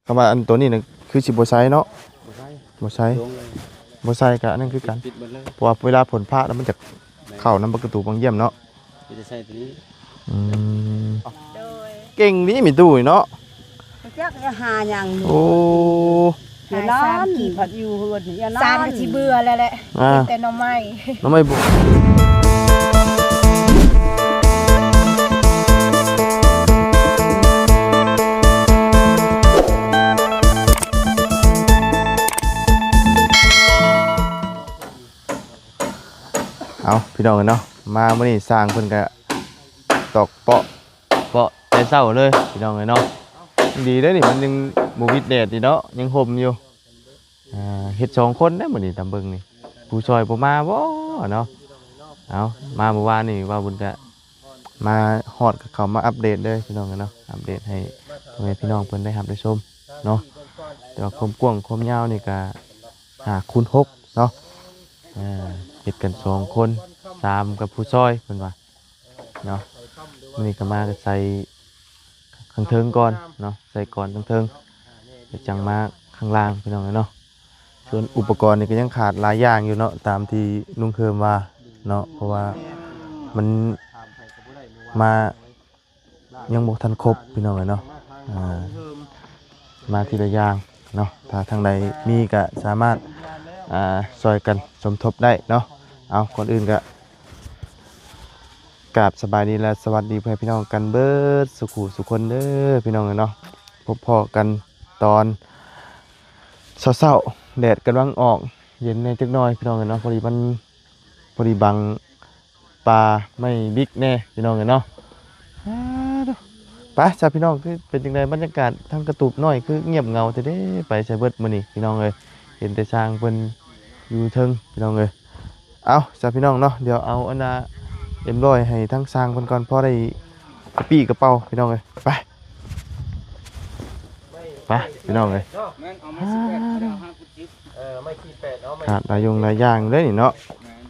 ຄຳວ່າອັນໂຕນີ້ນະ ຄືຊິບໍ່ໃສ່ເນາະ ບໍ່ໃສ່ ບໍ່ໃສ່ ລົງເລີຍ ບໍ່ໃສ່ກະອັນນັ້ນຄືກັນ ປິດໝົດເລີຍ ເພາະວ່າເວລາຝົນຟ້າແລ້ວມັນຈະ ແມ່ນ ເຂົ້ານຳປະຕູວັງຢ້ຽມເນາະ ມີແຕ່ໃສ່ໂຕນີ້ ອືມ ໂດຍ ເກັ່ງນີ້ມີຕູ້ເນາະ ຈັກຈະຫາຫຍັງ ໂອ້ ຢ່ານອນ ສາມກີບພັດຢູ່ເຮືອນ ຢ່ານອນ ສາມກໍຊິເບື່ອແລ້ວແຫຼະ ອ່າ ກິນແຕ່ໜໍ່ໄມ້ ໜໍ່ໄມ້ບຸ ເອົາ ພີ່ນ້ອງເອີຍເນາະ ມາມື້ນີ້ຊ່າງເພິ່ນກະຕອກເປາະ ເປາະແຕ່ເຊົ້າເລີຍພີ່ນ້ອງເອີຍເນາະ ດີເດ້ນີ້ ມັນຍັງບໍ່ວິດແດດນີ້ເນາະ ຍັງຫົ່ມຢູ່ ອ່າ ເຮັດສອງຄົນເດ້ມື້ນີ້ ຕາມເບິ່ງນີ້ ຜູ້ຊ່ອຍບໍ່ມາບໍ່ເນາະ ເອົາ ມາມື້ວານນີ້ວ່າບຸນກະມາຮອດກໍເຂົ້າມາອັບເດດເລີຍພີ່ນ້ອງເອີຍເນາະ ອັບເດດໃຫ້ພໍ່ແມ່ພີ່ນ້ອງເພິ່ນໄດ້ຮັບໄດ້ຊົມເນາະ ແຕ່ວ່າຄວາມກວ້າງຄວາມຍາວນີ້ກະຫ້າຄູນຫົກເນາະ ອ່າ ເຮັດກັນສອງຄົນ ສາມກັບຜູ້ຊ່ອຍເພິ່ນວ່າ ເນາະ ມື້ນີ້ກໍມາກໍໃສ່ຂ້າງເທິງກ່ອນເນາະ ໃສ່ກ່ອນເທິງໆ ແລ້ວຈັ່ງມາຂ້າງລ່າງພີ່ນ້ອງເອີຍເນາະ ສ່ວນອຸປະກອນນີ້ກໍຍັງຂາດຫຼາຍຢ່າງຢູ່ເນາະ ຕາມທີ່ລຸງເຄີມວ່າເນາະ ເພາະວ່າມັນມາຍັງບໍ່ທັນຄົບພີ່ນ້ອງເອີຍເນາະ ອ່າ ມາທີລະຢ່າງເນາະ ຖ້າທາງໃດມີກະສາມາດ ອ່າ ຊ່ອຍກັນສົມທົບໄດ້ເນາະ ເອົາ ກ່ອນອື່ນກະກາບສະບາຍດີ ແລະ ສະຫວັດດີພໍ່ແມ່ພີ່ນ້ອງກັນເບິດສູ່ຄູ່ສູ່ຄົນເດີພີ່ນ້ອງເອີຍເນາະ ພົບພໍ້ກັນຕອນເຊົ້າໆ ແດດກຳລັງອອກ ເຢັນແດ່ຈັກໜ້ອຍພີ່ນ້ອງເອີຍເນາະ ພໍດີມັນ ພໍດີບັງ ປ່າໄມ້ບິກແດ່ພີ່ນ້ອງເອີຍເນາະ ອາ ໂທ້ ໄປຊະພີ່ນ້ອງ ຄືເປັນຈັ່ງໃດ ບັນຍາກາດທາງກະຕູບນ້ອຍຄືງຽບເຫງົາແທ້ເດ້ ໄປໃສເບິດມື້ນີ້ພີ່ນ້ອງເອີຍ ເຫັນແຕ່ຊ່າງເພິ່ນຢູ່ເທິງພີ່ນ້ອງເອີຍ ເອົາຊະພີ່ນ້ອງເນາະ ດຽວເອົາອັນນ່າ ເອັມຮ້ອຍ ໃຫ້ທາງຊ່າງເພິ່ນກ່ອນ ພໍໄດ້ກະປີ້ກະເປົາພີ່ນ້ອງເອີຍ ໄປ ໄປພີ່ນ້ອງເອີຍ ແມ່ນເອົາມາສິບແປດ ເອົາມາສິບ ເອີ ໄມ້ຂີດແປດເນາະ ຂາດຫຼາຍຢ່າງຫຼາຍຢ່າງເດ້ນີ້ເນາະ ແມ່ນ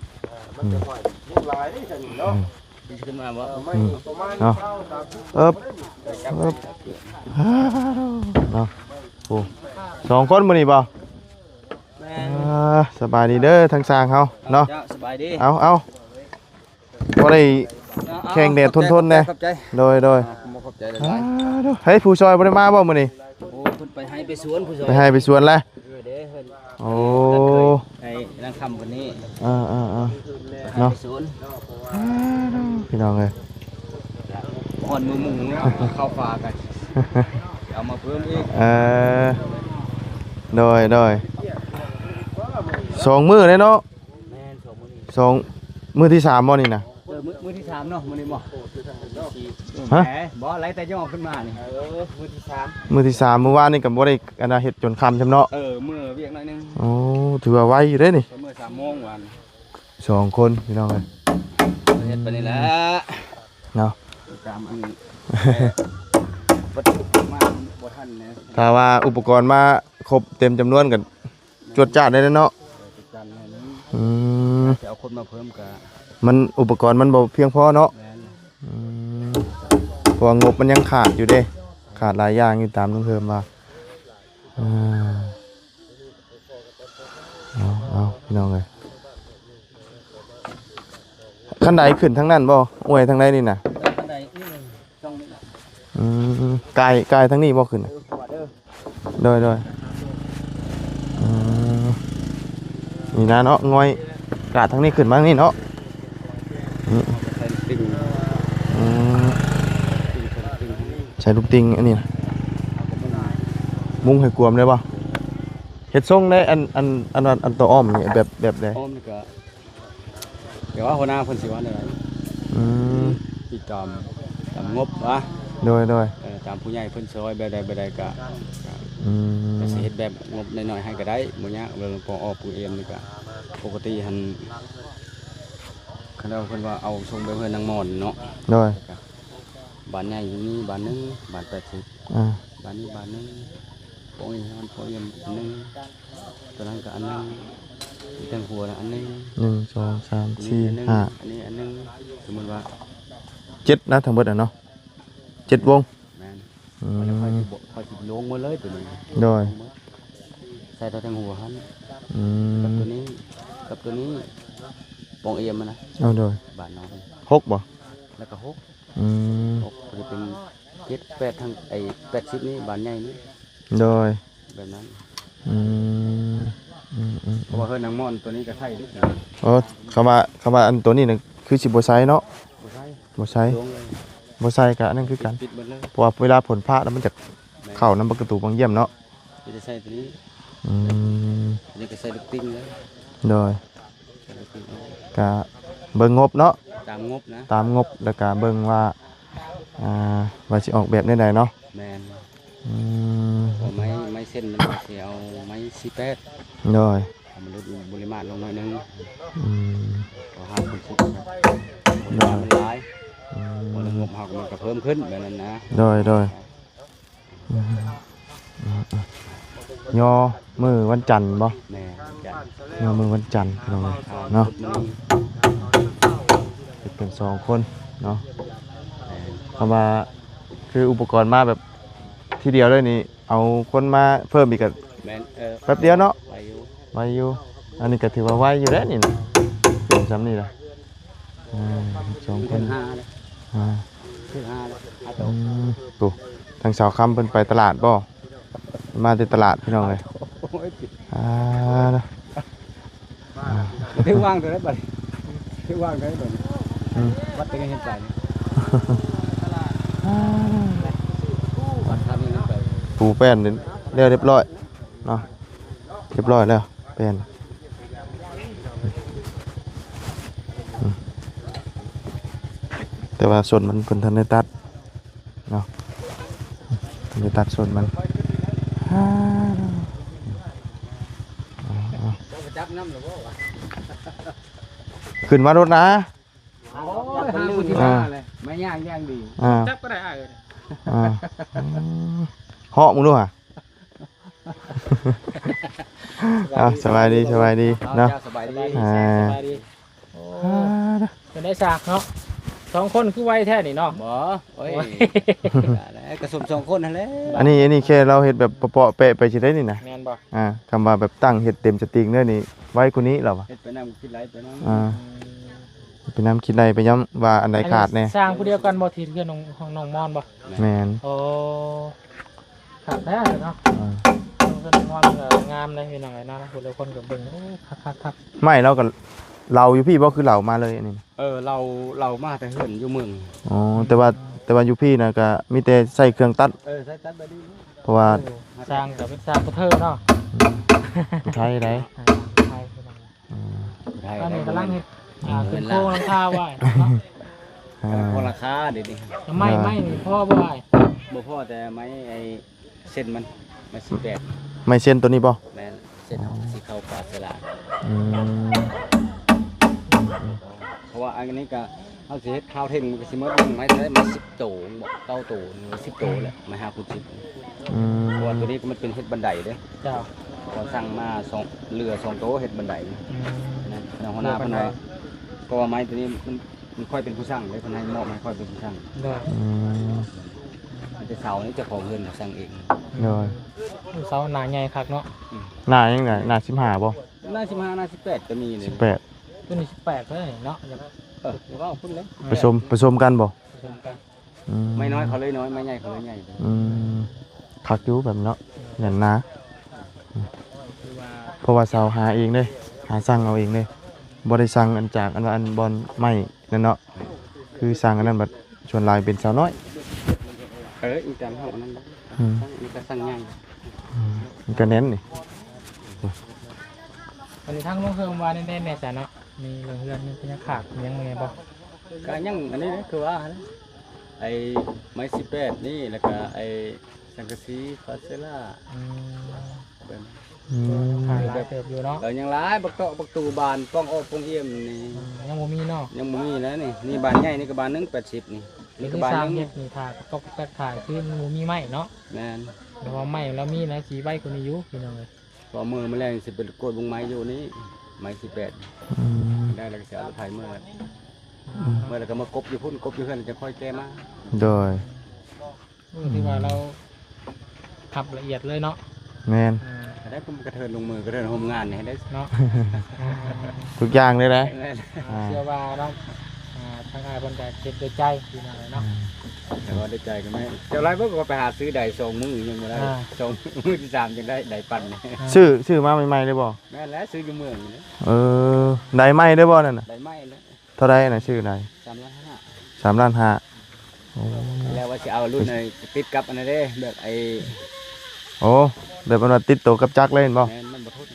ເອີ ມັນຈະຫ້ອຍ ອືມ ຫຼາຍເດ້ຊັ້ນເນາະ ອືມ ຂຶ້ນມາບໍ່ ອືມ ປະມານ ເນາະ ຊາວ ສາມສິບ ເອີບ ເອີບ ເນາະ ໂອ້ ສອງຄົນມື້ນີ້ບໍ່ ແມ່ນ ອ່າ ສະບາຍດີເດີທາງຊ່າງເຮົາເນາະ ເຈົ້າ ສະບາຍດີ ເອົາ ເອົາ ພໍໄດ້ແຂ່ງແດດທົນໆແດ່ ຂອບໃຈ ໂດຍ ໂດຍ ອ່າ ຂອບໃຈຫຼາຍໆ ເຮີ້ຍ ຜູ້ຊ່ອຍບໍ່ໄດ້ມາບໍ່ມື້ນີ້ ໂອ້ ເພິ່ນໄປໄຮ່ໄປສວນ ຜູ້ຊ່ອຍ ໄປໄຮ່ໄປສວນແລ້ວ ເອີ ເດ້ເພິ່ນ ໂອ້ ໃຫ້ນາງຄຳເພິ່ນນີ້ ເອີໆໆ ໄປໄຮ່ໄປສວນ ເນາະ ພີ່ນ້ອງເອີຍ ຮອດມື້ໝູ ເຂົ້າຝາກັນ ເອົາມາເພີ່ມອີກ ເອີ ໂດຍ ໂດຍ ສອງມື້ເດ້ເນາະ ແມ່ນ ສອງມື້ນີ້ ສອງ ມື້ທີສາມບໍ່ນີ້ນະ ເອີ ມື້ ມື້ທີສາມເນາະ ມື້ນີ້ບໍ່ ຮະ ແໝ ບໍ່ ໄລ່ແຕ່ຍໍຂຶ້ນມານີ້ ເອີ ມື້ທີສາມ ມື້ທີສາມ ມື້ວານນີ້ກໍບໍ່ໄດ້ອັນນ່າເຮັດຈົນຄ່ຳຊ້ຳເນາະ ເອີ ເມືອວຽກໜ້ອຍໜຶ່ງ ໂອ້ ຖືວ່າໄວຢູ່ເດ້ນີ້ ເມືອສາມໂມງວານ ສອງຄົນພີ່ນ້ອງເອີຍ ເຮັດໄປນີ້ແຫຼະເນາະ ຕາມອັນ ວັດຖຸມາບໍ່ທັນນະ ຖ້າວ່າອຸປະກອນມາຄົບເຕັມຈຳນວນກໍ ຈວດຈາດໄດ້ເນາະ ເອີ ຈວດຈາດແນ່ນອນ ອືມ ຈະເອົາຄົນມາເພີ່ມກະ ມັນ ອຸປະກອນມັນບໍ່ພຽງພໍເນາະ ແມ່ນ ອືມ ເພາະວ່າງົບມັນຍັງຂາດຢູ່ເດ້ ຂາດຫຼາຍຢ່າງຢູ່ຕາມລຸງເພີ່ມວ່າ ເອີ ເອົາ ເອົາ ພີ່ນ້ອງເອີຍ ຄັນໄດຂຶ້ນທາງນັ້ນບໍ່ ອວຍທາງໃດນີ້ນະ ຄັນໄດນີ້ ຊ່ອງນີ້ ອືມ ກາຍ ກາຍທາງນີ້ບໍ່ຂຶ້ນນະ ເອີ ໂດຍ ໂດຍ ອືມ ນີ້ນະເນາະ ງ່ອຍ ກາດທາງນີ້ຂຶ້ນມາທາງນີ້ເນາະ ອືມ ໃສ່ລູກຕິ່ງ ອືມ ຕິ່ງ ໃສ່ລູກຕິ່ງ ໃສ່ລູກຕິ່ງອັນນີ້ນະ ມຸງໃຫ້ກວມໄດ້ບໍ່ ເຮັດຊົງໄດ້ ອັນ ອັນ ອັນ ອັນ ອັນໂຕອ້ອມນີ້ ແບບ ແບບໃດ ອ້ອມນີ້ກະ ແຕ່ວ່າຫົວໜ້າເພິ່ນຊິວ່າແນວໃດ ອືມ ຕິດຕາມ ຕາມງົບວະ ໂດຍ ໂດຍ ເອີ ຕາມຜູ້ໃຫຍ່ເພິ່ນຊ່ອຍແບບໃດແບບໃດກະ ກະ ອືມ ກະຊິເຮັດແບບງົບໜ້ອຍໆໃຫ້ກໍໄດ້ ບໍ່ຍາກ ເລື່ອງກອງອອກປູເອມນີ້ກະ ປົກກະຕິຫັ້ນ ຄັນວ່າເພິ່ນວ່າເອົາສົ່ງໄປເຮືອນນາງມອນເນາະ ໂດຍ ກະ ບານໃຫຍ່ນີ້ບານໜຶ່ງ ບານແປດສິບ ອ່າ ບານນີ້ບານໜຶ່ງ ໂປ້ງອີ່ຫ້ອນໂປ້ງອີ່ອັນໜຶ່ງ ຕົວນັ້ນກໍອັນໜຶ່ງ ເທິງຫົວນະອັນໜຶ່ງ ໜຶ່ງ ສອງ ສາມ ສີ່ ຫ້າ ອັນນີ້ອັນໜຶ່ງ ສົມມຸດວ່າ ເຈັດນະ ທັງເບິດນະເນາະ ເຈັດວົງ ແມ່ນ ອືມ ຂ້ອຍຊິບໍ່ ຂ້ອຍຊິລົງໝົດເລີຍໂຕນີ້ ໂດຍ ໃສ່ເທົ່າແທງຫົວຫັ້ນ ອືມ ກັບໂຕນີ້ ກັບໂຕນີ້ ປ່ອງອຽມຫັ້ນນະ ເອົາ ໂດຍ ບາດນ້ອຍ ຫົກບໍ່? ແລ້ວກໍຫົກ ອືມ ຫົກ ພໍດີເປັນເຈັດ ແປດ ທັງໄອ້ແປດສິບນີ້ ບາດໃຫຍ່ນີ້ ໂດຍ ແບບນັ້ນ ອືມ ອືມໆ ເພາະວ່າເຮືອນນາງມ່ອນໂຕນີ້ກໍໃສ່ເດ້ ໂອ້ ຄຳວ່າ ຄຳວ່າອັນໂຕນີ້ນະ ຄືຊິບໍ່ໃສ່ເນາະ ບໍ່ໃສ່ ບໍ່ໃສ່ ລົງເລີຍ ບໍ່ໃສ່ກໍອັນນັ້ນຄືກັນ ປິດໝົດເລີຍ ເພາະວ່າເວລາຝົນຟ້າແລ້ວມັນຈະ ແມ່ນ ເຂົ້ານຳປະຕູບັງຢ້ຽມເນາະ ມີແຕ່ໃສ່ໂຕນີ້ ອືມ ອັນນີ້ກໍໃສ່ລູກຕິ່ງເລີຍ ໂດຍ ໃສ່ລູກຕິ່ງເອົາ ກະເບິ່ງງົບເນາະ ຕາມງົບນະ ຕາມງົບ ແລ້ວກະເບິ່ງວ່າ ອ່າ ວ່າຊິອອກແບບແນວໃດເນາະ ແມ່ນ ອືມ ເອົາໄມ້ ໄມ້ເສັ້ນມັນກໍຊິເອົາໄມ້ສີ່ແປດ ໂດຍ ໃຫ້ມັນຫຼຸດບໍລິມານລົງໜ້ອຍໜຶ່ງ ອືມ ເອົາຫ້າຄູນສິບ ໂດຍ ມັນຫຼາຍ ອືມ ເພາະວ່າງົບເຮົາກໍມັນກໍເພີ່ມຂຶ້ນແບບນັ້ນນະ ໂດຍ ໂດຍ ອືມ ຍໍມື້ວັນຈັນບໍ່? ແມ່ນ ຈັນ ຍໍມື້ວັນຈັນພີ່ນ້ອງເອີຍ ອ່າ ເນາະ ເຮັດເປັນສອງຄົນເນາະ ແມ່ນ ຄຳວ່າຄືອຸປະກອນມາແບບທີດຽວເລີຍນີ້ ເອົາຄົນມາເພີ່ມອີກກໍ ແມ່ນ ເອີ ແປັບດຽວເນາະ ໄວຢູ່ ໄວຢູ່ ອັນນີ້ກໍຖືວ່າໄວຢູ່ແລ້ວນີ້ນະ ເປັນຊ່ຳນີ້ລະ ອ່າ ສອງຄົນ ເດືອນຫ້າແລ້ວ ອ່າ ເດືອນຫ້າແລ້ວ ຫ້າໂຕ ອືມ ໂອ້ ທາງສາວຄຳເພິ່ນໄປຕະຫຼາດບໍ່? ມາແຕ່ຕະຫຼາດພີ່ນ້ອງເອີຍ ໂອ້ຍ ອ່າ ຖືກວາງເທົ່າໃດບັດນີ້ ຖືກວາງເທົ່າໃດບັດນີ້ ອືມ ວັດເປັນເງິນເຮັດໄປນີ້ ອ່າ ວັດທຳເງິນໄປ ປູແປ້ນນີ້ແລ້ວຮຽບຮ້ອຍເນາະ ຮຽບຮ້ອຍແລ້ວແປ້ນ ອືມ ແຕ່ວ່າສົ້ນມັນເພິ່ນທັນໄດ້ຕັດ ເນາະ ໄປຕັດສົນມັນ ເຈົ້າໄປຈັບນຳແລ້ວບໍ່ວະ? ຂຶ້ນມາໂລດນາ ໂອ້ຍ ຫາຜູ້ທີ່ມາແຫຼະ ມາຍ່າງຢ່າງດີ ອ່າ ຈັບກໍໄດ້ອ້າຍເອີຍ ອ່າ ອືມ ເຫາະມຶງດູຫາ ເອົາ ສະບາຍດີ ສະບາຍດີເນາະ ເຈົ້າ ສະບາຍດີ ອ່າ ສະບາຍດີ ໂອ້ ອ່າ ເປັນໄດ້ສາກເນາະ ສອງຄົນຄືໄວແທ້ນີ້ເນາະ ບໍ່ ໂອ້ຍ ໂອ້ຍ ກະສົມສອງຄົນຫັ້ນແຫຼະ ອັນນີ້ ອັນນີ້ແຄ່ລາວເຮັດແບບເປາະໆແປະໄປຊິໄດ້ນີ້ນະ ແມ່ນບໍ່ ອ່າ ຄຳວ່າແບບຕັ້ງເຮັດເຕັມສະຕິງເດີນີ້ ໄວກວ່ານີ້ລາວວ່າ ເຮັດໄປນຳຄິດໄຫຼໄປນຳ ອ່າ ໄປນຳຄິດໄຫຼໄປນຳວ່າອັນໃດຂາດແດ່ ອັນນີ້ສ້າງຜູ້ດຽວກັນບໍ່ ທີ່ເຮືອນນ້ອງ ຂອງນ້ອງມອນບໍ່ ແມ່ນ ໂອ້ ຄັກແທ້ເນາະ ອ່າ ເຮືອນນ້ອງມອນກໍງາມເດ້ພີ່ນ້ອງເອີຍເນາະ ຜູ້ລາງຄົນກໍເບິ່ງ ໂອ້ ຄັກໆໆ ໄມ້ລາວກໍເລົ່າຢູ່ພີ້ບໍ່ ຄືເລົ່າມາເລີຍອັນນີ້ ເອີ ເລົ່າ ເລົ່າມາແຕ່ເຮືອນຢູ່ເມືອງ ອໍ ແຕ່ວ່າ ແຕ່ວ່າຢູ່ພີ້ນະກະມີແຕ່ໃຊ້ເຄື່ອງຕັດ ເອີ ໃຊ້ຕັດແບບນີ້ ເພາະວ່າ ໂອ້ ສ້າງກໍເປັນຊ່າງຜູ້ເທີເນາະ ຜູ້ໄທໃດ ອ່າ ຜູ້ໄທ ອືມ ຜູ້ໄທ ຕອນນີ້ກຳລັງເຮັດ ອ່າ ຂຶ້ນໂຄງຫຼັງຄາໄວ້ເນາະ ອ່າ ໂຄງຫຼັງຄາເດນີ້ ໄມ້ ໄມ້ນີ້ພໍບໍ່ອ້າຍ ບໍ່ພໍ ແຕ່ໄມ້ໄອ້ ເສັ້ນມັນ ໄມ້ສີ່ແປດ ໄມ້ເສັ້ນໂຕນີ້ບໍ່ ແມ່ນ ເສັ້ນເຮົາ ອ່າ ຊິເຂົ້າປາສະຫຼາດ ອືມ ເພາະວ່າອັນນີ້ກະ ເຮົາຊິເຮັດຄາວເທັງ ມັນກະຊິໝົດໄມ້ເທົ່າໃດ ໄມ້ສິບໂຕບໍ ເກົ້າໂຕ ຫຼືວ່າສິບໂຕແຫຼະ ໄມ້ຫ້າຄູນສິບ ອືມ ເພາະວ່າໂຕນີ້ກໍມັນເປັນເຮັດບັນໄດເດ້ ເຈົ້າ ເຂົາສັ່ງມາສອງ ເຫຼືອສອງໂຕເຮັດບັນໄດ ອືມ ນັ້ນ ທາງຫົວໜ້າເພິ່ນວ່າ ເພາະວ່າໄມ້ໂຕນີ້ມັນ ມັນຂ້ອຍເປັນຜູ້ສັ່ງເດ້ ເພິ່ນໃຫ້ມອບໃຫ້ຂ້ອຍເປັນຜູ້ສັ່ງ ໂດຍ ອືມ ມີແຕ່ເສົານີ້ເຈົ້າຂອງເຮືອນເຂົາສັ່ງເອງ ໂດຍ ເສົາໜ້າໃຫຍ່ຄັກເນາະ ອືມ ໜ້າຫຍັງນະ ໜ້າສິບຫ້າບໍ່ ໜ້າສິບຫ້າ ໜ້າສິບແປດກໍມີເດ້ ສິບແປດ ຕົວນີ້ສິບແປດເລີຍເນາະ ເອີ ເວົ້າພຸ້ນເລີຍ ປະສົມ ປະສົມກັນບໍ່ ປະສົມກັນ ອືມ ໄມ້ນ້ອຍເຂົາເລີຍນ້ອຍ ໄມ້ໃຫຍ່ເຂົາເລີຍໃຫຍ່ ອືມ ຄັກຢູ່ແບບເນາະ ແໜ້ນໜາ ເພາະວ່າເສົາຫາເອງເດ້ ຫາສັ່ງເອົາເອງເດ້ ບໍ່ໄດ້ສັ່ງອັນຈາກອັນວ່າອັນບ່ອນໄມ້ນັ້ນເນາະ ຄືສັ່ງອັນນັ້ນບັດສ່ວນຫຼາຍເປັນເສົານ້ອຍ ເອີ ອີກການເຮົາອັນນັ້ນ ອືມ ນີ້ກໍສັ່ງໃຫຍ່ ອືມ ມັນກໍແໜ້ນນີ້ ອັນນີ້ທາງໂຮງເຮືອນວ່າແນວໃດແດ່ຊະເນາະ ມີເລື່ອງເຮືອນ ມີພະຍາຄາດ ມີຫຍັງແດ່ບໍ່ ກໍຍັງອັນນີ້ເດ້ ຄືວ່າຫັ້ນ ໄອ້ໄມ້ສິບແປດນີ້ ແລ້ວກໍໄອ້ ສັງກະສີ ຝາເຊລາ ອືມ ເບິ່ງ ອືມ ຂາຍຫຼາຍເຕີບຢູ່ເນາະ ເອີ ຍັງຫຼາຍ ບັກເຕາະ ບັກຕູບານ ປ່ອງອອກ ປ່ອງອຽມນີ້ ອືມ ຍັງບໍ່ມີເນາະ ຍັງບໍ່ມີນະນີ້ ນີ້ບານໃຫຍ່ນີ້ກໍບານໜຶ່ງ ແປດສິບນີ້ ນີ້ກໍບານໜຶ່ງ ເຮັດນີ້ຖ້າກໍຕອກແຕກຂາຍ ຄືມັນບໍ່ມີໄມ້ເນາະ ແມ່ນ ແຕ່ວ່າໄມ້ລາວມີນະ ຊິໄວກວ່ານີ້ຢູ່ ພີ່ນ້ອງເອີຍ ເພາະມື້ ມື້ແລງຊິໄປກວດເບິ່ງໄມ້ຢູ່ນີ້ ໄມ້ສິບແປດ ອືມ ໄດ້ແລ້ວກໍຊິເອົາລົດໄຖເມືອ ອືມ ເມືອແລ້ວກໍມາກົບຢູ່ພຸ້ນ ກົບຢູ່ເຮືອນ ແລ້ວຈັ່ງຄ່ອຍແກ່ມາ ໂດຍ ຖືວ່າລາວ ຄັບລະອຽດເລີຍເນາະ. ແມ່ນ ອ່າ ກະໄດ້ ກະເທີນລົງມື ກະເທີນໂຮມງານນີ້ໃຫ້ໄດ້ເນາະ. ທຸກຢ່າງເລີຍນະ. ແມ່ນ ອ່າ ເຊື່ອວ່າເນາະ ອ່າ ທາງອ້າຍເພິ່ນກະເຮັດດ້ວຍໃຈພີ່ນ້ອງເນາະ. ອືມ ແຕ່ວ່າດ້ວຍໃຈກະແມ່ນ ເຈົ້າຫຼາຍເພິ່ນກະໄປຫາຊື້ໄດ້ສອງມື້ຍັງບໍ່ໄດ້. ອ່າ ສອງມື້ທີສາມຈັ່ງໄດ້ ໄດ້ປັ່ນ. ອ່າ ຊື້ ຊື້ມາໃໝ່ໆເລີຍບໍ່? ແມ່ນແຫຼະ ຊື້ຢູ່ເມືອງນີ້ແຫຼະ. ເອີ ໄດ້ໃໝ່ເລີຍບໍ່ນັ້ນນະ? ໄດ້ໃໝ່ແລ້ວ. ເທົ່າໃດນະ ຊື້ໄດ້? ສາມລ້ານຫ້າ. ສາມລ້ານຫ້າ. ໂອ້ ແລ້ວວ່າຊິເອົາລຸ້ນໃຫ້ຕິດກັບອັນນັ້ນເດ້ ແບບໄອ້ ໂອ້ ແບບອັນວ່າຕິດໂຕກັບຈັກເລີຍແມ່ນບໍ່? ແມ່ນ ມັນບໍ່ທົນ.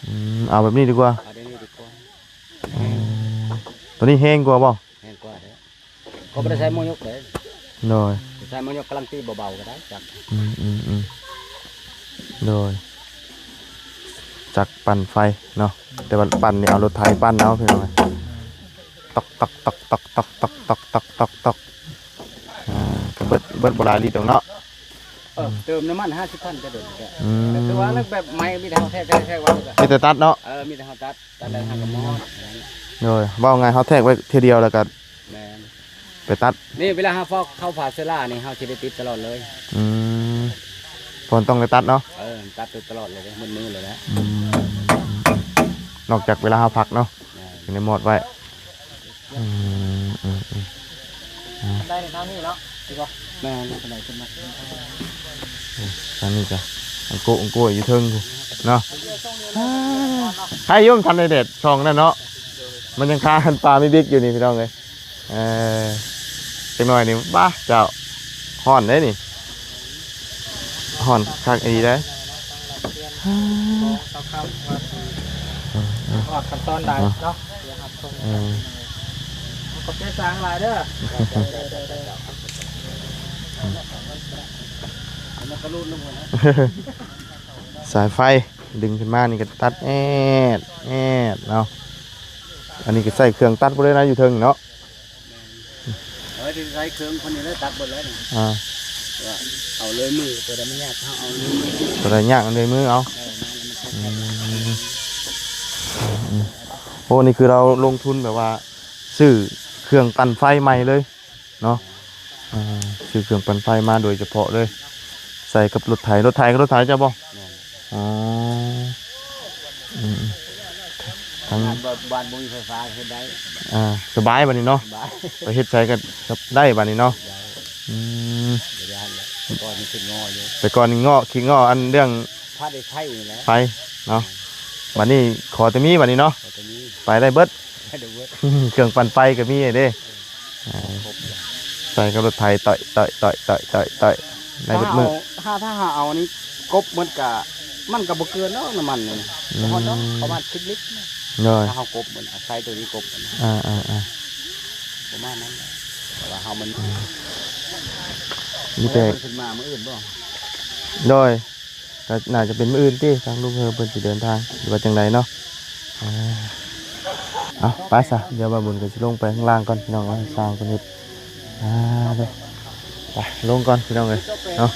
ອືມ ເອົາແບບນີ້ດີກວ່າ. ເອົາແບບນີ້ດີກວ່າ. ອືມ ໂຕນີ້ແຮງກວ່າບໍ່? ແຮງກວ່າເດ້. ເຂົາບໍ່ໄດ້ໃຊ້ໝໍຍົກເດ້. ໂດຍ ໃຊ້ໝໍຍົກກຳລັງຕີເບົາໆກະໄດ້ຈັກ. ອືມໆໆ ໂດຍ ຈັກປັ່ນໄຟເນາະ. ແຕ່ວ່າປັ່ນນີ້ເອົາລົດໄຖປັ່ນເອົາພີ່ນ້ອງ. ຕອກໆໆໆ ອາ ກະເບິດ ເບິດບໍ່ຫຼາຍລິດດອກເນາະ. ເອີ ເຕີມນ້ຳມັນຫ້າສິບພັນກະໂດນ. ອືມ ແຕ່ວ່າແບບໃໝ່ມີແຕ່ເຮົາແທກ ແທກ ແທກໄວ້ກະ ມີແຕ່ຕັດເນາະ. ເອີ ມີແຕ່ເຮົາຕັດ ຕັດແລ້ວເຮົາກະມອດ. ໂດຍ ເວົ້າງ່າຍເຮົາແທກໄວ້ເທື່ອດຽວແລ້ວກະ ແມ່ນ ໄປຕັດ. ນີ້ເວລາເຮົາເຝົ້າເຂົ້າຝາເຊື້ອລານີ້ ເຮົາຊິໄດ້ຕິດຕະຫຼອດເລີຍ. ອືມ ເພາະຕ້ອງໄດ້ຕັດເນາະ. ເອີ ຕັດຕະຫຼອດເລີຍເດ້ ໝົດມື້ເລີຍແຫຼະ. ອືມ ນອກຈາກເວລາເຮົາພັກເນາະ. ແມ່ນ ຈຶ່ງໄດ້ມອດໄວ້. ອືມ ອືມໆ ອ່າ ໄດ້ທາງນີ້ເນາະ ດີບໍ່? ແມ່ນ ໄດ້ຂຶ້ນມາ ອືມ ທາງນີ້ກະອັງໂກະອັງໂກະຢູ່ເທິງພຸ້ນເນາະ. ອ່າ ໃຄຢູ່ມັນທັນໄດ້ແດດສ່ອງນັ້ນເນາະ ມັນຍັງຄາອັນປາມີບິກຢູ່ນີ້ພີ່ນ້ອງເອີຍ. ເອີ ຈັກໜ້ອຍນີ້ ບາ ເຈົ້າ ຮ້ອນເດ້ນີ້ ຮ້ອນຄັກອີ່ຫຼີເດ້. ຮອດຂັ້ນຕອນໃດເນາະ ດຽວຮັບຊົມ. ເອີ ຂອບໃຈຊ່າງຫຼາຍເດີ. ສາຍໄຟດຶງຂຶ້ນມານີ້ກະຕັດແອດແອດເນາະ. ອັນນີ້ກະໃຊ້ເຄື່ອງຕັດບໍ່ໄດ້ນະ ຢູ່ເທິງເນາະ. ເອີ ທີ່ໃຊ້ເຄື່ອງຄົນນີ້ແຫຼະ ຕັດເບິດເລີຍນີ້. ອ່າ ວ່າເອົາເລີຍມື ຕົວໃດມັນຍາກເຮົາເອົາເລີຍມື ຕົວໃດຍາກເອົາເລີຍມືເອົາ. ເອີ ແມ່ນ ອືມ ໂອ້ ນີ້ຄືລາວລົງທຶນແບບວ່າຊື້ເຄື່ອງປັ່ນໄຟໃໝ່ເລີຍເນາະ. ອ່າ ຊື້ເຄື່ອງປັ່ນໄຟມາໂດຍສະເພາະເລີຍ ໃສ່ກັບລົດໄຖ. ລົດໄຖກະລົດໄຖເຈົ້າບໍ່? ແມ່ນ. ອໍ ອືມ ທາງບ້ານບໍ່ມີໄຟຟ້າເຮັດໄດ້. ອ່າ ສະບາຍບາດນີ້ເນາະ ສະບາຍ ໄປເຮັດໃສກະໄດ້ບາດນີ້ເນາະ. ໄດ້ ອືມ ແຕ່ກ່ອນມັນຂີ້ງໍ້ຢູ່ ແຕ່ກ່ອນງໍ້ ຂີ້ງໍ້ອັນເລື່ອງ ພາໄດ້ໄຟນີ້ແຫຼະ ໄຟເນາະ. ບາດນີ້ຂໍແຕ່ມີບາດນີ້ເນາະ ຂໍແຕ່ມີ ໄປໄດ້ເບິດ ໄປໄດ້ເບິດ ເຄື່ອງປັ່ນໄຟກະມີເດ້. ເອີ ໃສ່ກັບລົດໄຖ ຕ້ອຍໆໆໆ ໄດ້ເບິດມື້. ຖ້າ ຖ້າເຮົາເອົານີ້ກົບໝົດກະ ມັນກະບໍ່ເກີນດອກນ້ຳມັນນີ້ ອືມ ບໍ່ຮອດດອກ ປະມານສິບລິດ. ໂດຍ ຖ້າເຮົາກົບມັນ ອາໄສໂຕນີ້ກົບມັນ. ອ່າໆໆ ປະມານນັ້ນແຫຼະ ແຕ່ວ່າເຮົາມັນ ອືມ ມີແຕ່ ເພິ່ນຂຶ້ນມາມື້ອື່ນບໍ່? ໂດຍ ກະໜ້າຈະເປັນມື້ອື່ນຕິ ທາງລຸງເຮີເພິ່ນຊິເດີນທາງ ຫຼືວ່າຈັ່ງໃດເນາະ. ອ່າ ເອົາ ໄປຊະ ດຽວບ່າວບຸນກະຊິລົງໄປຂ້າງລ່າງກ່ອນພີ່ນ້ອງເອີຍ ຊ່າງເພິ່ນເຮັດ. ອ່າ ໄປລົງກ່ອນພີ່ນ້ອງເອີຍເນາະ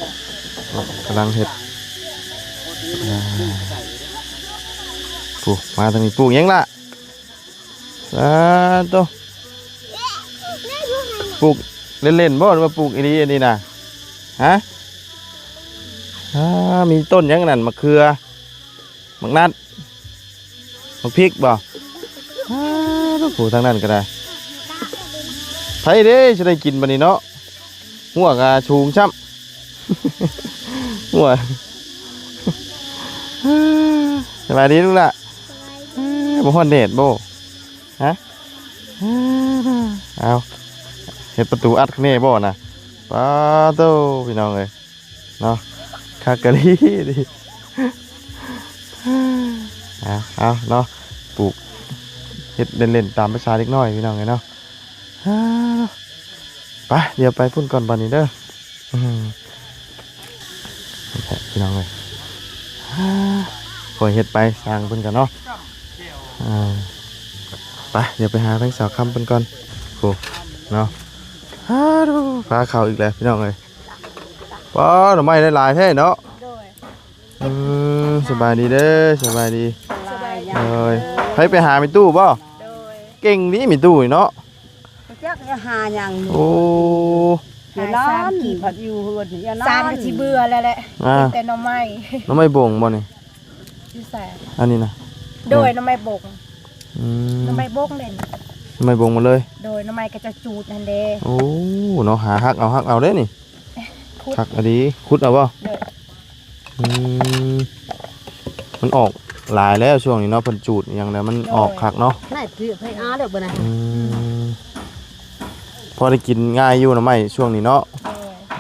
ກຳລັງເຮັດ. ອ່າ ປູກ ມາທາງນີ້ ປູກຫຍັງລະ? ສາທຸ ປູກເລ່ນໆບໍ່ ຫຼືວ່າປູກອີ່ຫຼີອັນນີ້ນະ? ຮະ ອ່າ ມີຕົ້ນຫຍັງອັນນັ້ນ? ໝາກເຂືອ ໝາກນັດ ໝາກພິກບໍ່? ອ້າ ໂອ້ ທາງນັ້ນກະໄດ້ ໃຜເດ້ຊິໄດ້ກິນບາດນີ້ເນາະ. ຫົວກະສູງຊ້ຳ ຫົວ. ສະບາຍດີລູກຫຼ້າ. ບໍ່ຮ້ອນແດດບໍ່? ຮະ ເອົາ ເຮັດປະຕູອັດຂ້າງໃນບໍ່ນະ? ປາໂຕ ພີ່ນ້ອງເອີຍ ເນາະ ຄັກກະລີ. ເອົາ ເອົາເນາະ ປູກ ເຮັດເລ່ນໆຕາມພາສາເດັກນ້ອຍພີ່ນ້ອງເອີຍເນາະ. ໄປ ດຽວໄປພຸ້ນກ່ອນບາດນີ້ເດີ. ອືມ ນີ້ແຫຼະພີ່ນ້ອງເອີຍ ຄ່ອຍເຮັດໄປ ຊ່າງເພິ່ນກະເນາະ. ອ່າ ໄປ ດຽວໄປຫາທາງສາວຄຳເພິ່ນກ່ອນ ໂອ້ ເນາະ. ອ້າ ຟ້າເຂົ້າອີກແລ້ວພີ່ນ້ອງເອີຍ. ປ້າ ໜໍ່ໄມ້ໄດ້ຫຼາຍແທ້ເນາະ. ໂດຍ ອືມ ສະບາຍດີເດີ ສະບາຍດີ. ສະບາຍດີ ໂດຍ. ໃຜໄປຫາແມ່ຕູ້ບໍ່? ໂດຍ ເກັ່ງດີແມ່ຕູ້ນີ້ເນາະ. ຈັກຈະຫາຫຍັງ. ໂອ້ ຢູ່ນັ້ນ ສາມກີບ ພັດຢູ່ເຮືອນຢູ່ນັ້ນ ສາມກໍຊິເບື່ອແລ້ວແຫຼະ ອ່າ ກິນແຕ່ໜໍ່ໄມ້ ໜໍ່ໄມ້ບົງບໍ່ນີ້? ຢູ່ໃສ? ອັນນີ້ນະ ໂດຍ ແມ່ນ ໜໍ່ໄມ້ບົງ ອືມ ໜໍ່ໄມ້ບົງເດ້ນີ້ ໜໍ່ໄມ້ບົງໝົດເລີຍ ໂດຍ ໜໍ່ໄມ້ກະຈະຈູດຫັ້ນເດ້ ໂອ້ ເນາະ ຫາຫັກເອົາ ຫັກເອົາເດ້ນີ້ ຂຸດ ຄັກອີ່ຫຼີ ຂຸດເອົາບໍ່? ໂດຍ ອືມ ມັນອອກຫຼາຍແລ້ວຊ່ວງນີ້ເນາະ ເພິ່ນຈູດອີ່ຫຍັງແລ້ວມັນ ໂດຍ ອອກຄັກເນາະ ໜ້າຈະໄປຫາແລ້ວບໍ່ນະ ອືມ ພໍໄດ້ກິນງ່າຍຢູ່ໜໍ່ໄມ້ຊ່ວງນີ້ເນາະ ໂດ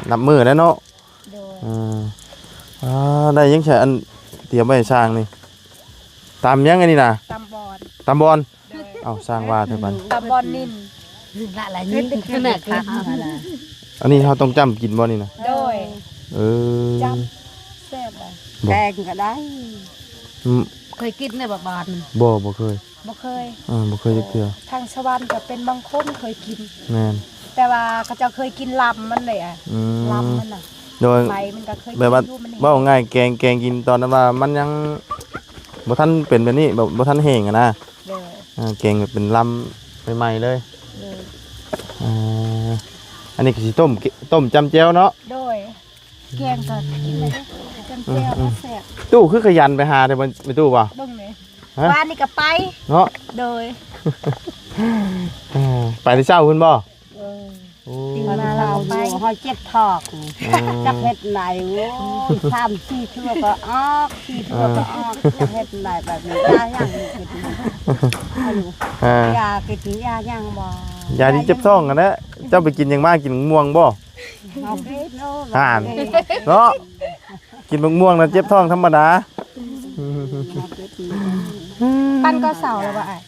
ຍ ນັບມື້ແລ້ວເນາະ ໂດຍ ເອີ ອ່າ ໄດ້ຫຍັງໃຊ້ອັນຕຽມໄວ້ໃຫ້ຊ່າງນີ້ ຕຳຫຍັງອັນນີ້ນະ? ຕຳບອນ ຕຳບອນ ໂດຍ ເອົ້າ ຊ່າງວ່າແທ້ບັດ ຕຳບອນນິນ ລະລະຍິງ ອັນນີ້ເຮົາຕ້ອງຈ້ຳກິນບໍ່ນີ້ນະ? ໂດຍ ເອີ ຈ້ຳແຊບ ແກງກໍໄດ້ ອືມ ເຄີຍກິນແລ້ວບໍ່ບາດນີ້? ບໍ່ ບໍ່ເຄີຍ ບໍ່ເຄີຍ ເອີ ບໍ່ເຄີຍຈັກເທື່ອ ທາງສະຫວັນກໍເປັນບາງຄົນເຄີຍກິນ ແມ່ນ ແຕ່ວ່າເຂົາເຈົ້າເຄີຍກິນລຳມັນເດ້ ອືມ ລຳມັນນະ ໂດຍ ໃບມັນກໍເຄີຍ ແບບວ່າ ກິນຢູ່ ມັນແຫ້ງ ເວົ້າງ່າຍແກງ ແກງກິນຕອນນັ້ນວ່າມັນຍັງບໍ່ທັນເປັນແບບນີ້ ແບບບໍ່ທັນແຫ້ງຫັ້ນນະ ໂດຍ ເອີ ແກງແບບເປັນລຳໃໝ່ໆເລີຍ ໂດຍ ເອີ ອັນນີ້ກໍຊິຕົ້ມ ຕົ້ມຈ້ຳແຈ່ວເນາະ ໂດຍ ແກງກໍກິນໄດ້ເດ້ ຈ້ຳແຈ່ວ ອືມ ແຊບ ຕູ້ຄືຂະຫຍັນໄປຫາແທ້ ແມ່ຕູ້ບໍ່? ເບິ່ງແດ່ ຮະ? ວານນີ້ກໍໄປເນາະ ໂດຍ ເອີ ໄປແຕ່ເຊົ້າພຸ້ນບໍ່? ເອີ ໂອ້ ຕື່ນມາແລ້ວກໍໄປ ເຮົາເຈັບທ້ອງ ອືມ ຈັກເຮັດໃດ ໂອ້ຍ ສາມສີ່ເທື່ອກໍອອກ ສີ່ເທື່ອກໍອອກ ເອີ ຈັກເຮັດໃດແບບນີ້ ຢາຫຍັງກິນ ເອີ ຢາກິນ ຢາຫຍັງບໍ່? ຢາທີ່ເຈັບທ້ອງຫັ້ນແຫຼະ ເຈົ້າໄປກິນຫຍັງມາ? ກິນໝາກມ່ວງບໍ່? ເອົາເກັບໂລດ ຫັ້ນເນາະ ກິນໝາກມ່ວງນະເຈັບທ້ອງທຳມະດາ ເອົາເກັບໂລດ ປັ່ນກໍເຊົາແລ້ວບໍ່ອ້າຍ?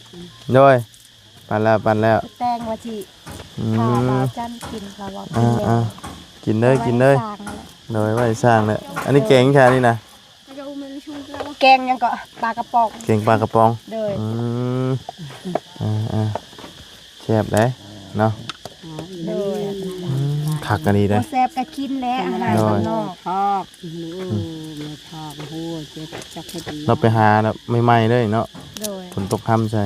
ໂດຍ ປັ່ນແລ້ວ ປັ່ນແລ້ວ ແຕ່ງວ່າຊິ ອືມ ພາບ່າວຈັນກິນ ລາວວ່າ ອ່າ ກິນເລີຍ ອ່າ ກິນເລີຍ ໂດຍ ໄວ້ຊ່າງແຫຼະ ອັນນີ້ແກງຫຍັງແທ້ນີ້ນະ? ແກງຫຍັງເກາະ? ປາກະປ໋ອງ ແກງປາກະປ໋ອງ ໂດຍ ອືມ ອ່າໆ ແຊບເດ້ເນາະ ໂດຍ ອືມ ຄັກອີ່ຫຼີເດ້ ບໍ່ແຊບກໍກິນແຫຼະ ອາຫານບ້ານນອກ ທອດ ອືມ ທອດ ໂອ້ຍ ເຈັບ ຈັກເຮັດ ລາວໄປຫາແບບໃໝ່ໆເລີຍເນາະ ໂດຍ ຝົນຕົກຄ່ຳໃສ່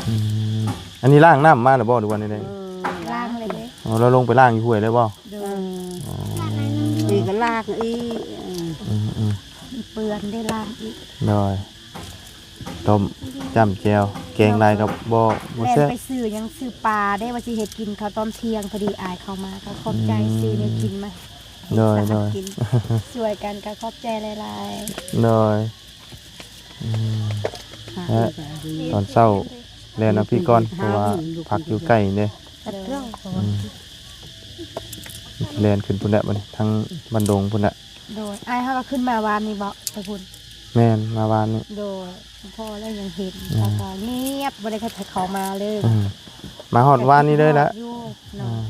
ອືມ ອັນນີ້ລ້າງນ້ຳມາແລ້ວບໍ່ ຫຼືວ່າແນວໃດ? ເອີ ລ້າງແລ້ວເດ້ ອໍ ລາວລົງໄປລ້າງຢູ່ຫ້ວຍເລີຍບໍ່? ໂດຍ ອໍ ນີ້ກໍລ້າງອີກ ອືມໆ ເປື້ອນໄດ້ລ້າງອີກ ໂດຍ ຕົ້ມຈ້ຳແຈ່ວ ແກງຫຼາຍກໍບໍ່ ບໍ່ແຊບ ແລ່ນໄປຊື້ຫຍັງ ຊື້ປາເດ້ ວ່າຊິເຮັດກິນເຂົ້າຕອນທ່ຽງ ພໍດີອ້າຍເຂົ້າມາ ກໍຂອບໃຈ ອືມ ຊື້ແນວກິນມາ ໂດຍ ສາ ໂດຍ ກິນ ຊ່ວຍກັນ ກໍຂອບໃຈຫຼາຍໆ ໂດຍ ອືມ ແລະ ຕອນເຊົ້າແລ່ນເອົາພີ້ກ່ອນ ເພາະວ່າຜັກຢູ່ໃກ້ເດ້ ອືມ ແລ່ນຂຶ້ນພຸ້ນແຫຼະ ບັດນີ້ ທາງບ້ານດົງພຸ້ນແຫຼະ ໂດຍ ອ້າຍເຮົາກໍຂຶ້ນມາວານນີ້ບໍ່ ໄປພຸ້ນ? ແມ່ນ ມາວານນີ້ ໂດຍ ພໍແລ້ວຍັງເຫັນ ອ່າ ແລ້ວກໍງຽບ ບໍ່ໄດ້ໃຜເຂົ້າມາເລີຍ ອືມ ມາຮອດວານນີ້ເລີຍລະ ຢູ່ເນາະ ອ່າ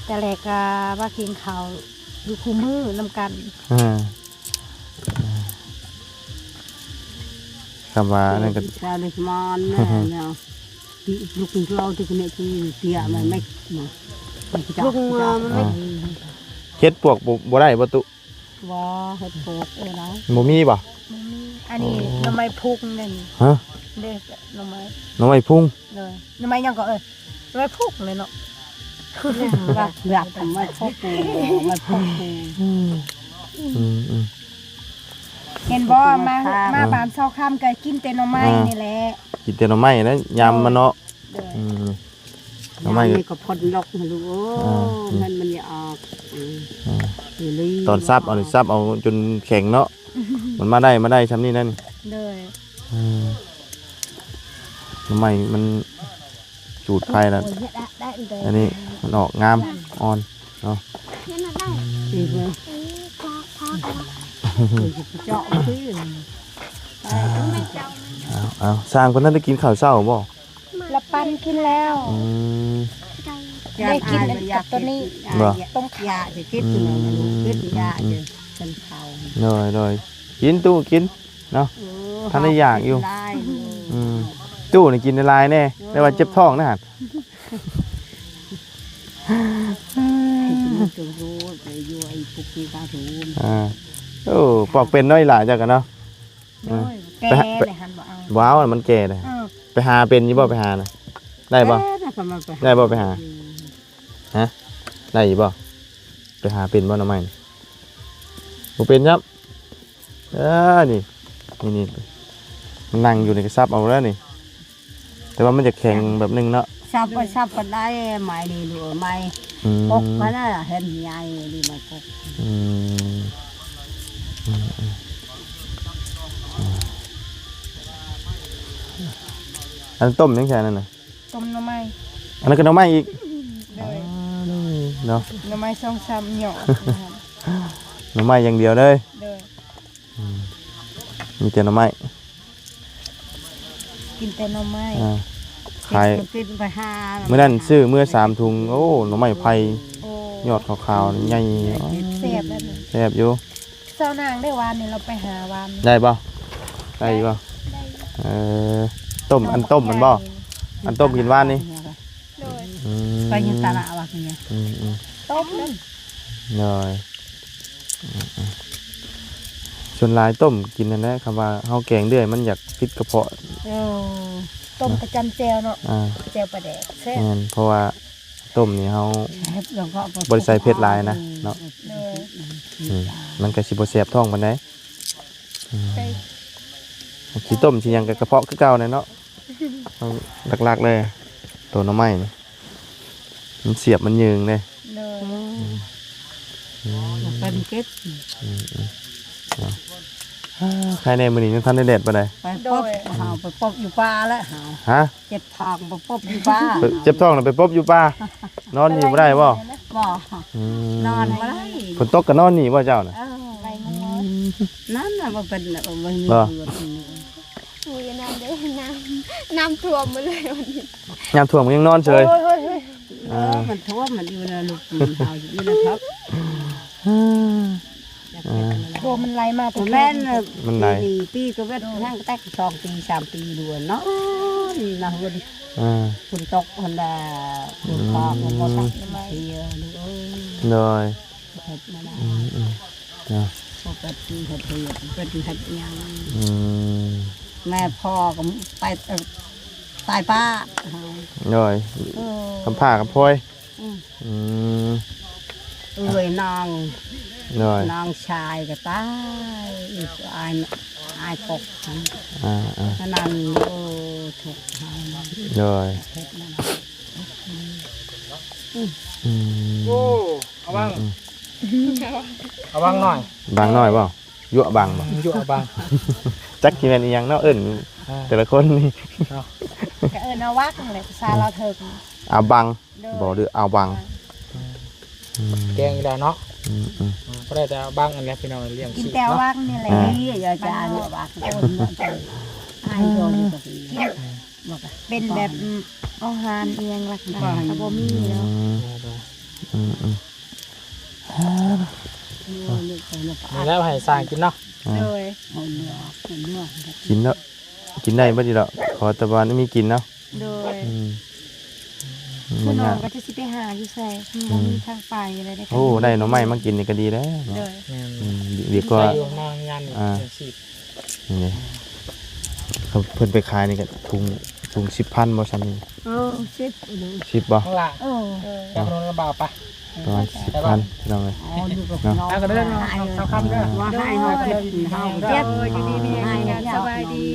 ແຕ່ແລກກໍວ່າກິນເຂົ້າຢູ່ຄູ່ມື້ນຳກັນ ອ່າ ຄຳວ່ານັ້ນກໍ ຊາວເລຍມອນແມ່ນເນາະ ທີ່ລູກເຮົາທີ່ເນຍທີ່ເຕຍມັນໄມ່ເນາະ ລຸງ ເອີ ມັນໄມ່ ອ່າ ເຮັດປວກບໍ່ ບໍ່ໄດ້ບໍ່ຕຸ? ບໍ່ ເຮັດປວກເອີນະ ບໍ່ມີບໍ່? ບໍ່ມີ ອັນນີ້ ໂອ້ ໜໍ່ໄມ້ພຸງເດ້ນີ້ ຮະ? ເດ້ ໜໍ່ໄມ້ ໜໍ່ໄມ້ພຸງ ເອີ ໜໍ່ໄມ້ຫຍັງກໍເອີ ໜໍ່ໄມ້ພຸງເລີຍເນາະ ແບບ ແບບ ໜໍ່ໄມ້ພຸງ ໜໍ່ໄມ້ພຸງ ອືມ ອືມໆ ເຫັນບໍ່ ມາ ມາ ອ່າ ບ້ານຊອກຄຳກໍກິນແຕ່ໜໍ່ໄມ້ ອ່າ ນີ້ແຫຼະ ກິນແຕ່ໜໍ່ໄມ້ນະ ຍາມມັນເນາະ ໂດຍ ອືມ ໜໍ່ໄມ້ ຍາມນີ້ກໍພົ້ນລົກລູກເອີຍ ອ່າ ມັນ ມັນຢາກອອກ ອືມ ອ່າ ອີ່ຫຼີ ຕອນສັບເອົານີ້ ສັບເອົາຈົນແຂງເນາະ ມັນມາໄດ້ ມາໄດ້ຊ່ຳນີ້ນັ້ນ ໂດຍ ອືມ ໜໍ່ໄມ້ມັນ ຈູດໄຟແລ້ວ ໂອ້ຍ ເຮັດໄດ້ເລີຍ ອັນນີ້ມັນອອກງາມອ່ອນເນາະ ອືມ ເຈາະຄື ເອົາ ເອົາ ຊ່າງເພິ່ນນັ້ນໄດ້ກິນເຂົ້າເຊົ້າບໍ່? ລະປັນກິນແລ້ວ ອືມ ໄດ້ກິນກັບໂຕນີ້ ບໍ່ ຕ້ອງຢາຊິກິນ ອືມ ກິນຢາ ອືມ ເປັນເຂົ້າ ໂດຍ ໂດຍ ກິນຕູ້ກິນ ເນາະ ເອີ ທັນໄດ້ຢາກຢູ່ ອືມ ຕູ້ນີ້ກິນຫຼາຍໆແດ່ ເອີ ແຕ່ວ່າເຈັບທ້ອງນະຫັ້ນ ອ່າ ໂອ້ ປອກເປັນເນາະ ອີ່ຫຼ້າເຈົ້າກໍເນາະ ໂດຍ ແກ່ແລ້ວຫັ້ນ ບໍ່ເອົາ ບໍ່ເອົາ ມັນແກ່ແລ້ວ ເອີ ໄປຫາເປັນຢູ່ບໍ່? ໄປຫານະ ໄດ້ບໍ່? ໄດ້ບໍ່ໄປຫາ? ອືມ ຮະ ໄດ້ຢູ່ບໍ່? ໄປຫາເປັນບໍ່ໜໍ່ໄມ້ນີ້? ບໍ່ເປັນຊ້ຳ. ເອີ ນີ້ ນີ້ ນີ້ ມັນນັ່ງຢູ່ນີ້ກໍສັບເອົາແລ້ວນີ້ ແຕ່ວ່າມັນຈະແຂງແບບໜຶ່ງເນາະ. ສັບກໍສັບກໍໄດ້ ໄມ້ນີ້ລູກເອີຍ ໄມ້ ອືມ ກົກຫັ້ນນະ ເຫັນໃຫຍ່ດີໄມ້ກົກ. ອືມ ອືມ ອືມ ອືມ ອັນຕົ້ມຫຍັງໃສ່ນັ້ນນະ? ຕົ້ມໜໍ່ໄມ້. ອັນນັ້ນກໍໜໍ່ໄມ້ອີກ? ໂດຍ ເນາະ ໜໍ່ໄມ້ສອງສາມຫຍໍ້ ໜໍ່ໄມ້ຢ່າງດຽວເລີຍ. ໂດຍ ອືມ ມີແຕ່ໜໍ່ໄມ້ ກິນແຕ່ໜໍ່ໄມ້. ອ່າ ຂາຍ ກິນໄປຫາ ມື້ນັ້ນຊື້ເມືອສາມຖົງ. ໂອ້ ໜໍ່ໄມ້ໄຜ່ ໂອ້ ຍອດຂາວໆ ໃຫຍ່ ແຊບແລ້ວນະ ແຊບຢູ່. ສາວນາງໄດ້ວານນີ້ ເຮົາໄປຫາວານນີ້ ໄດ້ບໍ່? ໄດ້ຢູ່ບໍ່? ໄດ້ ເອີ ຕົ້ມ ອັນຕົ້ມມັນບໍ່? ອັນຕົ້ມກິນວານນີ້? ໂດຍ ອືມ ໄປຢູ່ຕະຫຼາດວ່າຄືຫຍັງ? ອືມໆ ຕົ້ມ ໂດຍ ອືມໆ ສ່ວນຫຼາຍຕົ້ມກິນຫັ້ນແຫຼະ ຄຳວ່າເຮົາແກງເລື້ອຍມັນຢາກຜິດກະເພາະ. ເອີ ຕົ້ມກະຈ້ຳແຈ່ວເນາະ ອ່າ ແຈ່ວປາແດກແຊບ. ແມ່ນ ເພາະວ່າ ຕົ້ມນີ້ເຮົາ ແຊບ ແລ້ວກໍ ບໍ່ໄດ້ໃສ່ເຜັດຫຼາຍນະເນາະ. ໂດຍ ອືມ ມັນກໍຊິບໍ່ແສບທ້ອງປານໃດ. ອືມ ຊິຕົ້ມຊິຫຍັງກໍກະເພາະຄືເກົ່າແຫຼະເນາະ. ເອົາຫຼັກໆເລີຍ ໂຕໜໍ່ໄມ້ນີ້ ມັນສຽບມັນຍືງເດ້. ໂດຍ ອືມ ອືມ ເປັນເກັບ ອືມໆ ເນາະ. ອ່າ ໃຄແດ່ມື້ນີ້ຍັງທັນໄດ້ແດດປານໃດ. ໄປປົບ ໂດຍ ເຮົາໄປປົບຢູ່ປ່າແລ້ວເຮົາ ຮະ? ເຈັບທ້ອງໄປປົບຢູ່ປ່າ ເຈັບທ້ອງນະໄປປົບຢູ່ປ່າ. ນອນນີ້ບໍ່ໄດ້ບໍ່? ບໍ່ ອືມ ນອນບໍ່ໄດ້. ຝົນຕົກກໍນອນນີ້ບໍ່ເຈົ້ານະ? ເອີ ໄປນອນ ນັ້ນນະ ບໍ່ເປັນ ບໍ່ມີເຮືອນ. ໂອ້ຍ ນອນເດ້ ນ້ຳ ນ້ຳຖ້ວມໝົດເລີຍວັນນີ້ ນ້ຳຖ້ວມກໍຍັງນອນເສີຍ. ໂອ້ຍ ເອີ ມັນຖ້ວມ ມັນຢູ່ໃນລູກເຮົາຢູ່ໃນທັບ. ບໍ່ ມັນໄຫຼມາແຕ່ ແມ່ນ ມັນໄຫຼ ປີ ປີກໍເວດ ຍັງແຕ່ສອງປີສາມປີດ້ວຍເນາະ ນະ. ອ່າ ຝົນຕົກຫັ້ນລະ ອືມ ຝົນຟ້າ ມັນບໍ່ຕັກມາເສຍລູກເອີຍ. ໂດຍ ເຮັດມາໄດ້ ອືມໆ ເນາະ ປົກກະຕິເຮັດ ເຮັດ ເຮັດຫຍັງ ອືມ ແມ່ພໍ່ກໍໄປ ເອີ ຕາຍປ້າ. ໂດຍ ເອີ ກຳພ້າກຳພອຍ. ອືມ ອືມ ເອື້ອຍນ້ອງ ໂດຍ ນ້ອງຊາຍກໍຕາຍ ອີກອ້າຍ ອ້າຍກົກ ອ່າໆ ອັນນັ້ນ ໂອ້ ທຸກເຮົາ ໂດຍ ເຮັດນັ້ນ ອືມ ອືມ ໂອ້ ອາບັງ ອືມ ອາບັງໜ້ອຍ ບັງໜ້ອຍບໍ່? ຍົວະບັງບໍ່? ຍົວະບັງ ຈັກຊິແມ່ນອີ່ຫຍັງເນາະ ເອີ້ນ ອ່າ ແຕ່ລະຄົນນີ້ ເນາະ ກໍເອີ້ນອາວັກນັ້ນແຫຼະ ພາສາລາວເທີກ ອາບັງ ໂດຍ ບໍ່ ຫຼືອາວັງ ອືມ ແກງຢູ່ແລ້ວເນາະ ອືມໆ ອືມ ບໍ່ໄດ້ແຕ່ອາບັງອັນນີ້ພີ່ນ້ອງ ລ້ຽງ ກິນແຕ່ອາວັງນີ້ແຫຼະ ອ່າ ນີ້ຢ່າຈະອາວັງ ເປັນແບບ ອືມ ອາຫານອີ່ຫຍັງຫຼັກໆ ກໍບໍ່ມີເນາະ ອືມ ອືມໆ ນີ້ແລ້ວໃຫ້ສ້າງກິນເນາະ ອ່າ ໂດຍ ກິນເນາະ ກິນໄດ້ເບິດຢູ່ດອກ ຂໍແຕ່ວ່າມີກິນເນາະ ໂດຍ ອືມ ຜູ້ນ້ອງກໍຈະຊິໄປຫາຢູ່ໃສ ອືມ ບໍ່ມີທາງໄປແລ້ວເດ້. ໂອ້ ໄດ້ໜໍ່ໄມ້ມາກິນນີ້ກໍດີແລ້ວເນາະ ໂດຍ ອືມ ດີກວ່າ ຢູ່ນາງງານນີ້ ອ່າ ເປັນສິບ ນີ້ ເພິ່ນໄປຂາຍນີ້ກໍຖົງ ຖົງສິບພັນບໍ່ ຊ່ຳນີ້? ເອີ ສິບ ສິບບໍ່? ເອີ ເອີ ຈາກລົງລະບ່າວປະ ປະມານສິບພັນ ພີ່ນ້ອງເອີຍ ເນາະ ເອົາກໍເດີເນາະ ຊາວຄຳເດີ ວ່າໃຫ້ເຮົາເຈັບ ເຮົາເຈັບ ຢູ່ດີມີແຮງ ສະບາຍດີ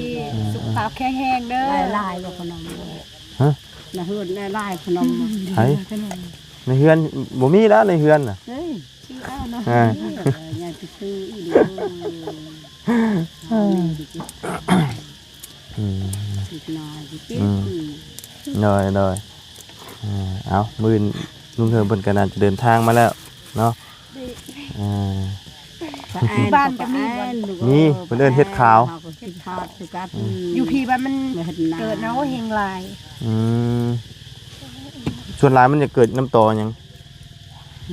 ສຸຂະພາບແຂງແຮງເດີ ຫຼາຍໆ ບໍ່ຂະໜົມ ຮະ ໃນເຮືອນຫຼາຍໆ ຂະໜົມ ໃຜ ໃນເຮືອນ ບໍ່ມີແລ້ວໃນເຮືອນນະ ເອີ ຊື້ເອົາເນາະ ອ່າ ເອີ ຢ່າໄປຊື້ອີກເດີ ອືມ ອືມ ໂດຍໆ ເອີ ເອົາ ມື້ອື່ນລຸງເຮີມເພິ່ນກໍໜ້າຈະເດີນທາງມາແລ້ວເນາະ ເອີ ທີ່ບ້ານກໍມີ ມີ ເພິ່ນເອີ້ນເຫັດຂາວ ເຫັດຂາວຄືກັນ ອືມ ຢູ່ພີ້ບ້ານມັນເກີດເນາະ ເຮັງຫຼາຍ ອືມ ສ່ວນຫຼາຍມັນຈະເກີດນຳຕໍຫຍັງ?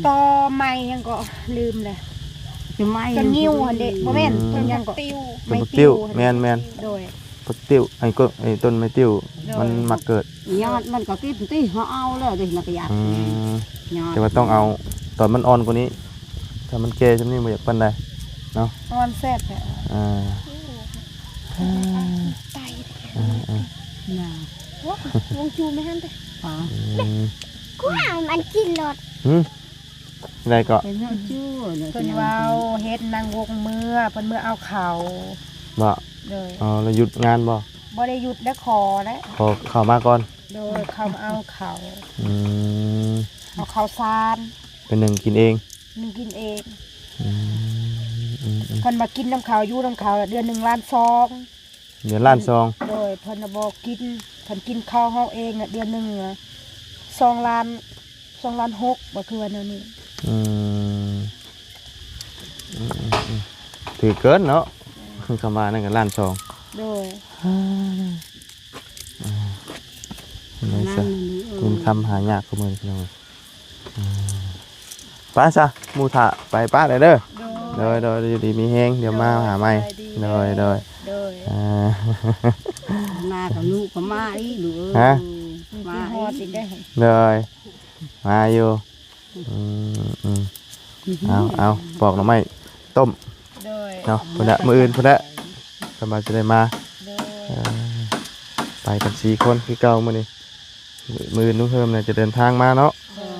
ຕໍໄມ້ຫຍັງເກາະ ລືມແລ້ວ ຕົ້ນງິ້ວຫັ້ນເດ ບໍ່ແມ່ນ ອືມ ຕົ້ນຫຍັງເກາະ ໄມ້ຕິ້ວ ແມ່ນໆ ໂດຍ ຜັກຕິ້ວ ໄອ້ ໄອ້ຕົ້ນໄມ້ຕິ້ວ ໂດຍ ມັນມັກເກີດ ຍອດມັນກໍກິນຕິ ເຮົາເອົາແລ້ວເດ້ ມັນກໍຢາກ ອືມ ຍອດ ແຕ່ວ່າຕ້ອງເອົາຕອນມັນອ່ອນກວ່ານີ້ ຖ້າມັນແກ່ຊ່ຳນີ້ບໍ່ຢາກປານໃດເນາະ ອ່ອນແຊບແທ້ ອ່າ ຕາຍ ອ່າໆ ວງຈູແມ່ຫັ້ນເດ້ ອືມ ກວ້າງມັນກິນລົດ ຫຶ ໄດ້ເກາະ ເພິ່ນເວົ້າເຮັດນາງວົງເມືອ ເພິ່ນເມືອເອົາເຂົ້າ ບໍ່ ໂດຍ ອໍ ແລ້ວຢຸດງານບໍ່? ບໍ່ໄດ້ຢຸດ ແລ້ວຂໍແລ້ວ ຂໍເຂົ້າມາກ່ອນ ໂດຍ ເຂົ້າມາເອົາເຂົ້າ ອືມ ເອົາເຂົ້າສານ ໄປໜຶ້ງກິນເອງ ໜຶ້ງກິນເອງ ອືມ ເພິ່ນມາກິນນຳເຂົາ ຢູ່ນຳເຂົາ ເດືອນໜຶ່ງລ້ານສອງ ເດືອນລ້ານສອງ ໂດຍ ເພິ່ນນະບໍ່ກິນ ເພິ່ນກິນເຂົ້າເຮົາເອງນະ ເດືອນໜຶ່ງນະ ສອງລ້ານ ສອງລ້ານຫົກ ບໍ່ຄືວ່າແນວນີ້ ອືມ ອືມໆໆ ຖືກເກີນເນາະ ຄຳວ່ານັ້ນກໍລ້ານສອງ ໂດຍ ອືມ ເງິນຄຳຫາຍາກ ຄຸມື້ນີ້ພີ່ນ້ອງ ອືມ ໄປຊະ ໝູ່ຖ້າ ໄປປະແດ່ເດີ ໂດຍ ໂດຍ ຢູ່ດີມີແຮງ ດຽວມາຫາໃໝ່ ໂດຍ ໂດຍ ໂດຍ ໂດຍ ອ່າ ໜ້າກັບລູກກໍມາອີກລູກເອີຍ ຮະ ມາອີກ ໂດຍ ມາຢູ່ ອືມ ອືມ ເອົາ ເອົາ ປອກໜໍ່ໄມ້ຕົ້ມ ໂດຍ ເນາະ ພຸ້ນແຫຼະ ມື້ອື່ນພຸ້ນແຫຼະ ຄັນວ່າຊິໄດ້ມາ ໂດຍ ເອີ ໄປກັນສີ່ຄົນຄືເກົ່າມື້ນີ້ ມື້ ມື້ອື່ນລຸງເຮີມນະຈະເດີນທາງມາເນາະ ໂດຍ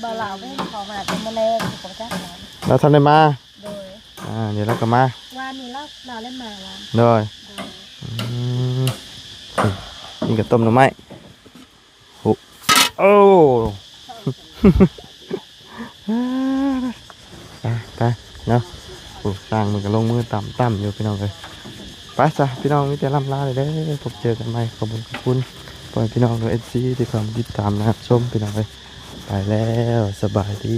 ບ່າວລາວກໍເຫັນເຂົາມາແຕ່ມື້ແລງ ບໍ່ຈັກ ລາວທັນໄດ້ມາ ໂດຍ ອ່າ ດຽວລາວກໍມາ ວານນີ້ລາວ ລາວເລີຍມາວານ ໂດຍ ໂດຍ ອືມ ນີ້ກໍຕົ້ມໜໍ່ໄມ້ ໂອ້ ໂອ້ ໄປ ໄປເນາະ ໂອ້ ຊ່າງມັນກໍລົງມືຕ່ຳໆຢູ່ພີ່ນ້ອງເອີຍ ໄປຊະພີ່ນ້ອງ ມີແຕ່ລ່ຳລາເດີ ພົບເຈີກັນໃໝ່ ຂອບຄຸນ ຂອບຄຸນພໍ່ແມ່ພີ່ນ້ອງເດີ ເອັຟຊີ ທີ່ເຂົ້າມາຕິດຕາມຮັບຊົມພີ່ນ້ອງເອີຍ ໄປແລ້ວ ສະບາຍດີ.